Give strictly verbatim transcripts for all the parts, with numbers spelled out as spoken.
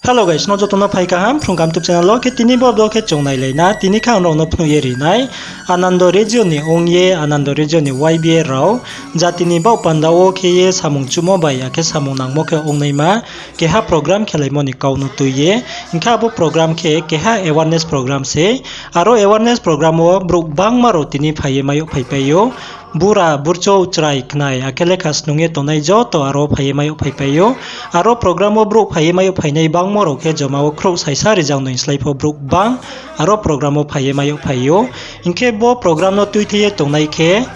Hello guys, no joto no phai kaham, Phrung Kaham YouTube channel wo khe tini bo vlog khe chung nailai na, tini khe ang rao no phnuh ye ri nai, Anando region ni ong ye, Anando region ni Y B A rao, jati ni baoh panda wo khe ye samung chuhmo bai, akhe samung nangmo khe ongnaima, keha program khelaimo ni kau no tui ye, hing khe abo program khe keha awareness program se, aro awareness program wo brouh gbangma rao tini phai ye mai yag phaipai ou, bura, burchouh, chrai, khnai, akhe lekha snung ye tongnai joto aro phai ye mai yag phaipai ou. Aro program wo brouh phai ye mai yag phainai bangmo rao khe joma wo khrouh saisa rijang noi slái pho brouh gbang aro program wo phai ye mai yag phai ou. Hing khe bo program no tuithei ye tongnai khe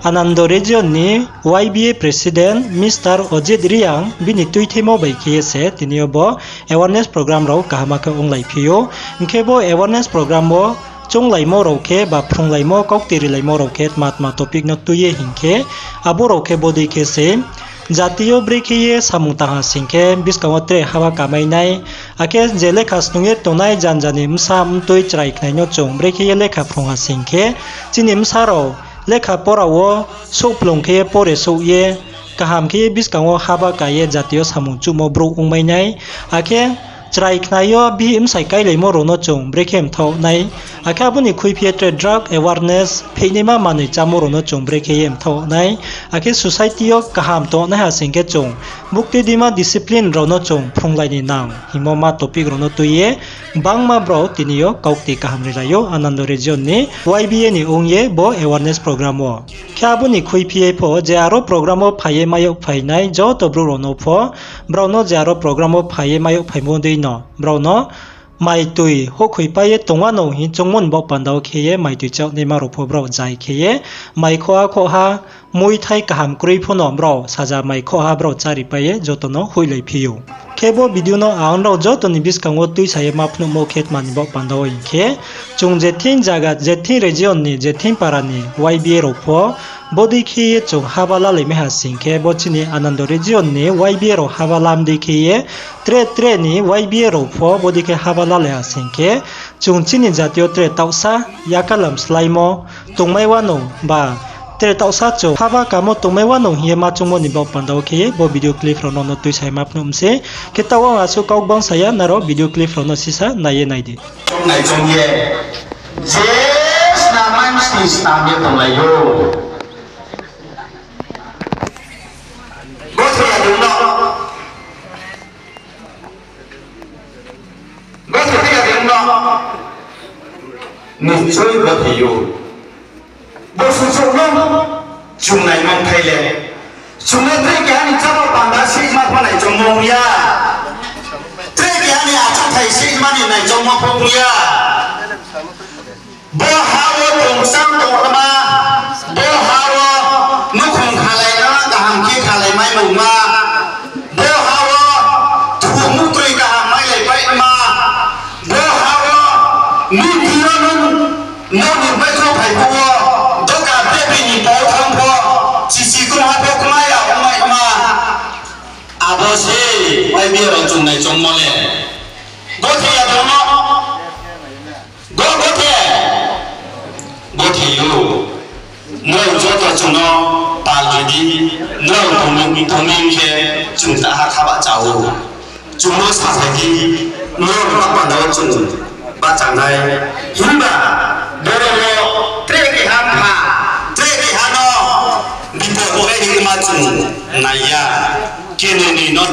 Anando region ni Y B A president Mister Ojit Reang bini tuitheimo bai khe ye se tini yo bo awareness program rao kaham khe onglaiphi ou. Hing khe bo awareness program wo chounglaimo rao khe ba phrunglaimo, kaukti rilaimo rao khe tma tma topic no tui ye hing khe, abo rao khe bodei khe se, jati yo brekhe ye samung tang ha sing khe buskang wo tre haba kamai nai, akhe je lekha snung ye tongnai janja ni bsa mtui chrai khnai no chung brekhe ye lekha phrung ha sing khe, chini bsa rao lekha pora wo souhplung khe ye pore souh ye, kaham khe ye buskang wo haba ka ye jati yo samung chuhmo brouh ongmai nai, akhe chrai khnai yo bihih bsai kailaimo rao no chung brekhe mthaoh nai, akhe abo ni khuiphi ye tre drug awareness, pheihnaima manoi chámo rao no chung brekhe ye mthaoh nai, akhe society yo kaham tongnaiha sing khe chung buktui dima discipline rao no chung phrunglai ni nang hingmo ma topic rao no tui ye, gbangma brao tini yo kaukti kaham rilai ou Anando region ni Y B A ni ong ye bo awareness program wo. Khe abo ni khuiphi ye pho je aro program wo phai ye mai yag phainai joto brouh rao no pho, brao no je aro program wo phai ye mai yag phaimo dei no, brao no mai tui houhkhoipai ye tongwa no hing choungmo ni baoh panda wo khe ye mai tui chá naima rao pho brao jai khe ye, mai khoha khoha, muithai kaham kroi pho no brao saja mai khoha brao cháripai ye joto no hoihlaiphi ou. Khe bo video no ang nrao joto ni buskang wo tuisa ye ma phnuhmo khe tma ni baoh panda wo hing khe, chung je thing zaga, je thing region ni, je thing para ni Y B A rao pho, bodei khe ye chung haba lalaimai ha sing khe, bo chini Anando region ni Y B A rao haba lam dei khe ye, tre tre ni Y B A rao pho bodei khe haba lalai ha sing khe, chung chini jati yo tre taohsa yakalam sláimo tongmai wanou ba tre taohsa chung haba kamo tongmai wanou hing ye ma choungmo ni baoh panda wo khe ye bo video clip rao no no tuisa ye ma phnuh mi se. Khe taoh ang asuh kau gbang sa ya, nrao video clip rao no sisa nai ye nai di. Choungnai choung ye, je snam mai msni snam ye tonglai ou. Gothe ya dong no. Gothe ya dong no. Nichoi gothe ou. Bo suchouh no chung nai mangthai le. Chung no tre keha ni chámo panda sihma pho naichommo ong ya. Tre keha ni achouhthai sihma ni naichommo pho ong ya. Bo ha wo tongchang tongma, bo ha wo nukhung khalaima, kaham khe khalaimai nungma, bo ha wo thumu troi kaham mailaipaima, bo ha wo nini no nung, nini baithang phai phuh wo, doka bebini pau thanng pho, sisi kruha pho kmai ya ongmaima. Abo se, Y B A rao chung naichommo le. Gothe ya dong no. Go, gothe. Gothe ou. Nrao joto chung no pal ri di. Nrao tongmung, tongmung khe chung ta ha kha bahcha ou. Chung no saphai di. Nrao ni panda wo chung bahcha nai. Himba boro wo tre keha mpha, tre keha no bipo bo bai ni kma chung nai ya. Khe nini no